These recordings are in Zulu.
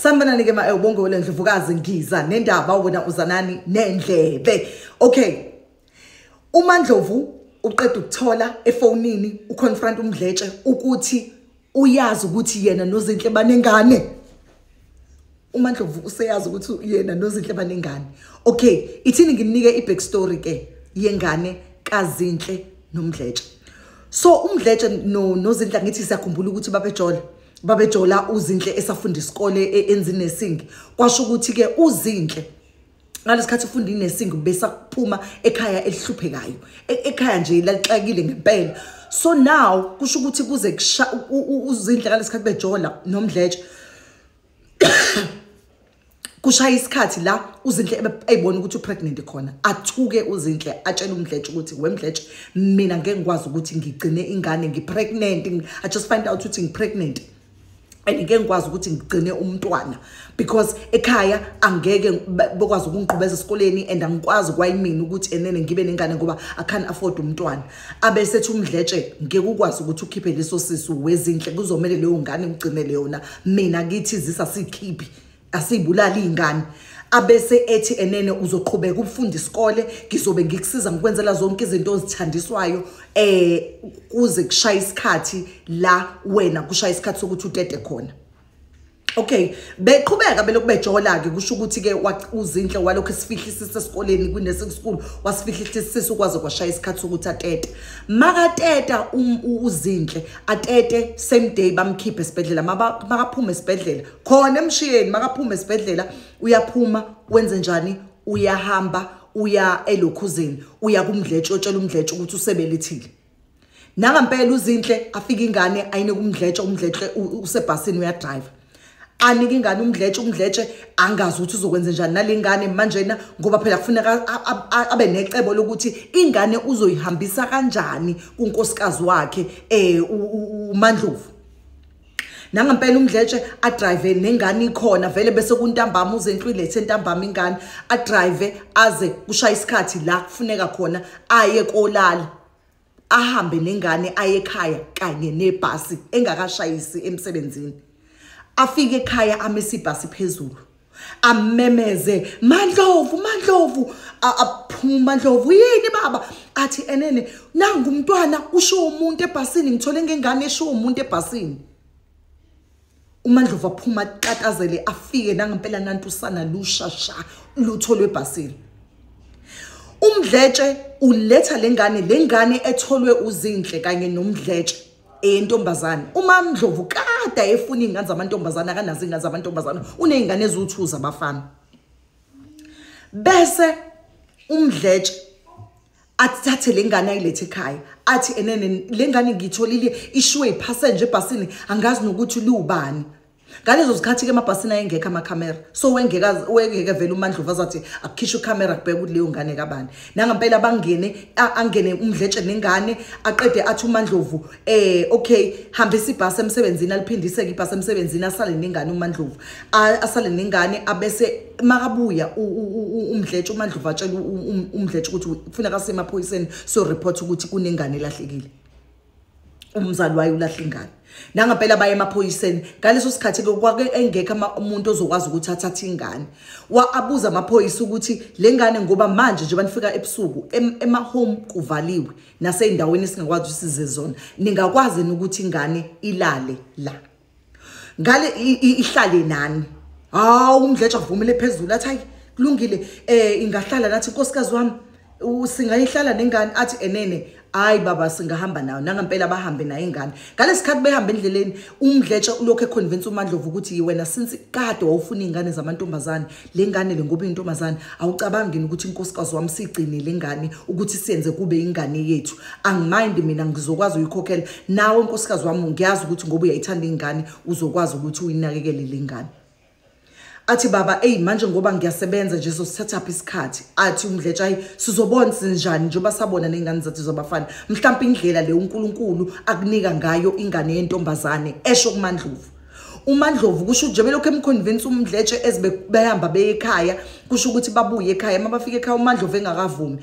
Sanibonani ke ma ubongo lendlovukazi ngiza nendaba wena uzanani nendlebe. Okay. UMaNdlovu uqeda ukuthola efonini uconfront uMdletshe ukuthi uyazi ukuthi yena noZinhle banengane. UMaNdlovu useyazi ukuthi yena noZinhle banengane. Okay, ithini nginike i-back story ke yengane kaZinhle noMdletshe. So uMdletshe noZinhle ngithi siyakhumbula ukuthi babejola. Babejola uZinhle esafunda isikole enzinesingi. Kwasho ukuthi ke uZinhle ngalesikhathi ufunda inesingi besaphuma ekhaya elihluphekayo. Ekhaya nje lalixakile ngempela. So now kusho ukuthi kuze uZinhle ngalesikhathi bejola noMdletshe kushaya isikhathi la uZinhle eyibona ukuthi upregnant khona. Athuke uZinhle atshela uMdletshe ukuthi weMdletshe mina ngeke ngikwazi ukuthi ngigcine ingane ngipregnant. I just find out ukuthi ngipregnant. And ngeke ngikwazi ukuthi ngigcine umntwana because ekhaya angeke bokwazi ukungiqhubeza esikoleni and angikwazi kwayimina ukuthi enene ngibe nengane ngoba I can't afford umntwana. Abesethi uMdletshe ngeke ukwazi ukuthi ukhiphe leso sisu weZinhle, kuzomela leyo ngane ugcinele yona, mina ngithi zisasikhiphi asibulali ingane. Abese ethi enene uzoqhubeka ukufunda isikole, ngizobe ngikusiza ngikwenzela zonke izinto ozithandiswayo kuze kushaya isikhathi la wena kushaya isikhathi sokuthi utete khona. Okay, beqhubeka belokhu bejola ke kusho ukuthi ke uZinhle walokho esifihlisisa esikoleni kwi-nursing school, wasifihlisisa ukwazi kwashaya isikhathi sokuthi atete. Makateta uZinhle atete same day bamkhiphe esibhedlela. Makaphuma esibhedlela khona emshiyeni, makaphuma esibhedlela uyaphuma wenze njani? Uyahamba uya elokhuzeni, uya kuMdletshe, otshela uMdletshe ukuthi usebelethile. Nangampela uZinhle afika ingane ayinike uMdletshe, uMdletshe usebhasini uyadrive. Anike ingane uMdletshe, uMdletshe angazi ukuthi uzokwenza njani nalengane manjena ngoba phela kufuneka abe necebo lokuthi ingane uzoyihambisa kanjani kunkosikazi wakhe uMaNdlovu. Nangampela uMdletshe adrive nengane ikhona vele bese kuntambama uZinhle uyilethe ntambama ingane, adrive aze kushaya isikhathi la kufuneka khona aye kolala, ahambe nengane aye ekhaya kanye nebhasi engakashayisi emsebenzini. Afike ekhaya amise ibhasi phezulu, amemeze MaNdlovu, MaNdlovu. Aphuma MaNdlovu, yini baba? Athi enene nangu umntwana usho umuntu ebhasini, ngithole ngengane esho umuntu ebhasini. UMaNdlovu aphuma atatazele afike nangempela nantusana lushasha lutholwe ebhasini. UMdletshe uletha lengane, lengane etholwe uZinhle kanye noMdletshe entombazane. UMaNdlovu kade efuna ingane zamantombazana, akanazo ingane zamantombazana, unezingane eziwu2 zabafana. Bese uMdletshe athathe lengane ayilethe ekhaya, athi enene lengane ngiyitholile ishiwe ipassenger ebhasini, angazi nokuthi liwubani. Ngalezo zikhathi ke emabhasini ayengekho amakhamera, so wengeke vele uMaNdlovu azathi akukhishwe ikhamera kubheka ukuthi leyo ngane kabani. Nangampela bangene angene uMdletshe nengane, aqede athi uMaNdlovu okay hambisa ibhasi emsebenzini, aliphindise ibhasi emsebenzini, asale nengane uMaNdlovu, asale nengane. Abese makabuya uMdletshe, uMaNdlovu atshela uMdletshe ukuthi kufuneka siye emaphoyiseni so report ukuthi kunengane elahlekile, umzali wayo ulahla ingane. Nangampela baye emaphoyiseni. Ngaleso sikhathi ke kwake engekho umuntu ozokwazi ukuthi athathe ingane. Abuza amaphoyisa ukuthi lengane ngoba manje nje banifika ebusuku ema home kuvaliwe naseyindaweni esingakwazi ukuthi size zona, ningakwazi ukuthi ingane ilale la ngale ihlale nani? Hawu, uMdletshe avumele phezulu athi hayi kulungile, ingahlala nathi nkosikazi wami, singayihlala nengane. Athi enene hayi baba singahamba nayo. Nangampela bahambe nayo ingane. Ngalesikhathi behamba endleleni uMdletshe ulokhu econvince uMaNdlovu ukuthi wena since kade wawufuna ingane zamantombazane, lengane le ngoba intombazane awucabangi ukuthi inkosikazi wami sigcine lengane ukuthi siyenze kube ingane yethu, angimind mina ngizokwazi uyikhokhela nawe nkosikazi wami, ngiyazi ukuthi ngoba uyayithanda ingane uzokwazi ukuthi uyinakekele lengane. Athi baba ey manje ngoba ngiyasebenza nje sosithatha phi isikhathi? Athi uMdletshe hayi sizobona sinjani njengoba sabona nengane zethu zabafana, mhlawumbe indlela le uNkulunkulu akunika ngayo ingane yentombazane, esho kuMaNdlovu. uMaNdlovu kusho nje belokhu emconvince uMdletshe ezibehamba beye ekhaya, kusho ukuthi babuye ekhaya. Mabafika ekhaya uMaNdlovu engakavumi.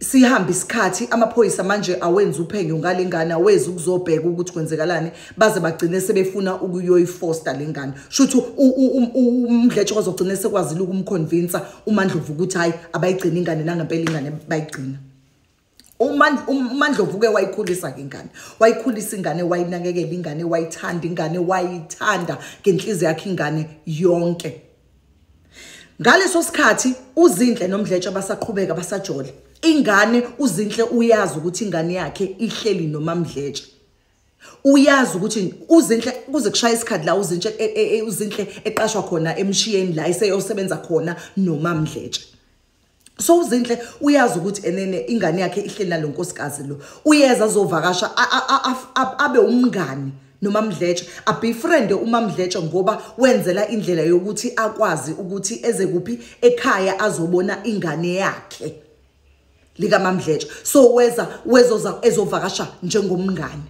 Sihamba isikhathi, amaphoyisa manje awenza uphenyo ngale ngane, awezi ukuzobheka ukuthi kwenzekalani, baze bagcine sebefuna ukuyoyifoster le ngane. Shuthi uMdletshe kwazogcina sekwazile ukumconvince uMandlovu ukuthi hayi abayigcina ingane, nangempela ingane bayigcina. uMandlovu ke wayikhulisa ke ingane, wayikhulisa ingane, wayinakekela ingane, wayithanda ingane, wayithanda ngenhliziyo yakhe ingane yonke. Ngaleso sikhathi uZinhle noMdletshe basaqhubeka basajola. Ingane uZinhle uyazi ukuthi ingane yakhe ihleli noMaMdletshe. Uyazi ukuthi uZinhle kuze kushaya isikhathi la uZinhle eqashwa khona emshiyeni la eseyosebenza khona noMaMdletshe. So uZinhle uyazi ukuthi enene ingane yakhe ihleli nalonkosikazi lo. Uyeza azovakasha abe umngani noMaMdletshe, abefriend uMaMdletshe ngoba wenzela indlela yokuthi akwazi ukuthi eze kuphi ekhaya azobona ingane yakhe lika MaMdletshe. So weza wezoza ezovakasha njengomngani.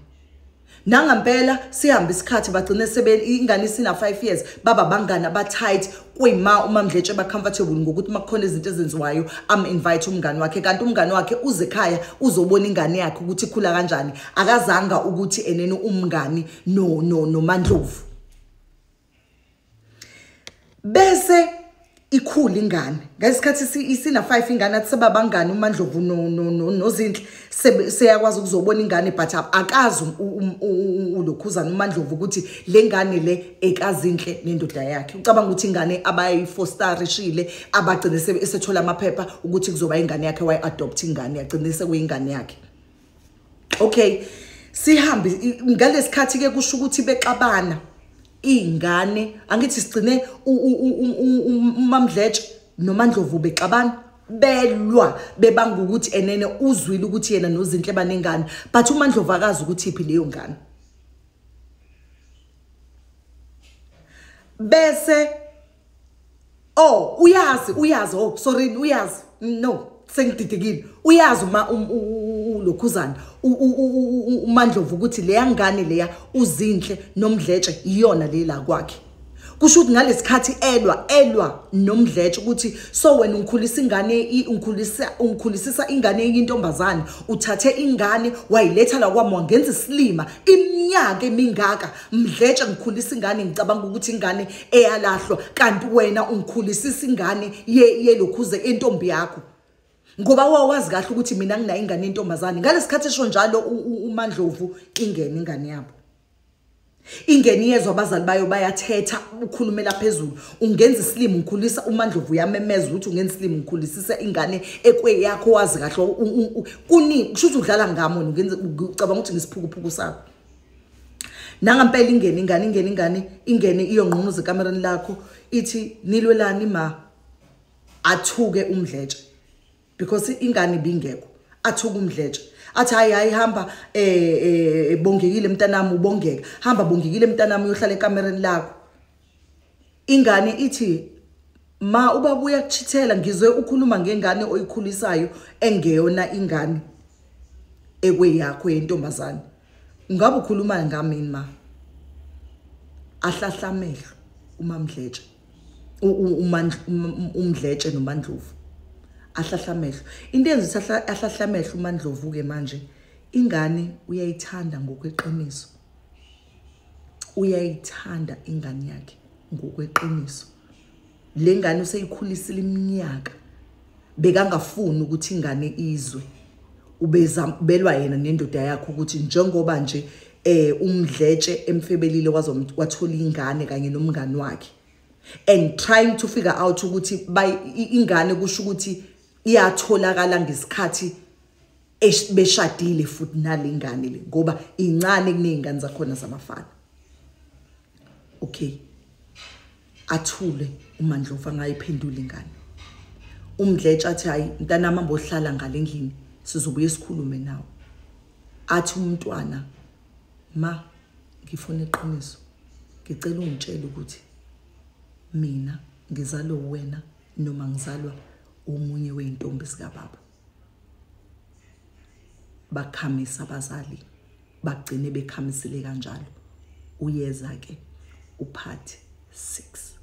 Nangampela sihamba isikhathi bagcine sebe ingane isina 5 years, baba bangana ba tight kuyima uMaMdletshe ba comfortable ngokuthi makukhona izinto ezenziwayo am invite umngani wakhe, kanti umngani wakhe uze ekhaya uzobona ingane yakhe ukuthi ikhula kanjani. Akazanga ukuthi enene umngani no no noMandlovu. Bese ikhula ingane ngesikhathi isina 5 ingane athi sebabangani uMandlovu no no noZinhle, seyakwazi ukuzobona ingane, but akazi ulokhuzana uMandlovu ukuthi le ngane le ekaZinhle nendoda yakhe. Ucabanga ukuthi ingane abayifosterishile abagcine esethola amaphepha ukuthi kuzoba ingane yakhe, wayi-adopt ingane yagcine sekuyingane yakhe. Okay, sihambe ngalesikhathi ke kusho ukuthi bexabana ingane, angithi sigcine uMaMdletshe noMandlovu bexabana belwa bebanga ukuthi enene uzwile ukuthi yena noZinhle banengane, but uMandlovu akazi ukuthi iphi leyo ngane. Bese oh uyazi oh sorry uyazi no sengididikile, uyazi uma ulokhuzana uMandlovu ukuthi leya ngane leya uZinhle noMdletshe iyona le la kwakhe. Kusho ukuthi ngalesikhathi elwa noMdletshe ukuthi so wena ungikhulisa ingane, ungikhulisisa ingane yentombazane, uthathe ingane wayiletha la kwami wangenza isilima iminyaka emingaka. Mdletshe ngikhulisa ingane ngicabanga ukuthi ingane eyalahlwa, kanti wena ungikhulisisa ingane yelokhuze entombi yakho, ngoba wawazi kahle ukuthi mina nginayo ingane yentombazane. Ngalesikhathi esho njalo uMandlovu ingene ingane yabo, ingene iyezwa abazali bayo bayathetha, ukhulumela phezulu, ungenza isilimo ngikhulisa. uMandlovu uyamemeza ukuthi ungenza isilimo ngikhulisisa ingane ekweyakho, wazi kahle kuningi kusho ukuthi udlala ngami wena, ungenza ucabanga ukuthi ngisiphukuphuku sakho. Nangampela ingene ingane ingene iyongqomuza ekamereni lakho ithi nilwelani ma, athuke uMdletshe because ingane ibingekho. Athuka uMdletshe athi hayi hayi hamba bongekile mntanami, ubongeka hamba bongekile mntanami uyohlala ekamereni lakho. Ingane ithi ma ubaba uyakuchithela, ngizwe ukhuluma ngengane oyikhulisayo engeyona ingane ekweyakho yentombazane, ungabe ukhuluma ngami ma? Ahlahla amehlo uMaMdletshe, uMdletshe noMandlovu ahlahla amehlo. Into enza ukuthi ahlahla amehlo uMandlovu ke manje, ingane uyayithanda ngokweqiniso, uyayithanda ingane yakhe ngokweqiniso. Le ngane useyikhulisile iminyaka, bekangafuni ukuthi ingane izwe, ubelwa yena nendoda yakhe ukuthi njengoba nje uMdletshe emfebelile wathola ingane kanye nomngani wakhe, and trying to figure out ukuthi ingane kusho ukuthi iyatholakala ngesikhathi beshadile futhi nalengane le, ngoba incane kunezingane zakhona zamafana. Okay, athule uMandlovu angayiphendula ingane. UMdletshe athi hayi mntanami ambohlala ngalendlini sizobuye sikhulume nawe. Athi umntwana ma ngifuna iqiniso, ngicela ungitshele ukuthi mina ngizalwa wena noma ngizalwa omunye weintombi zikababa. Bakhamisa abazali, bagcine bekhamisile kanjalo. Uyeza ke upart 6.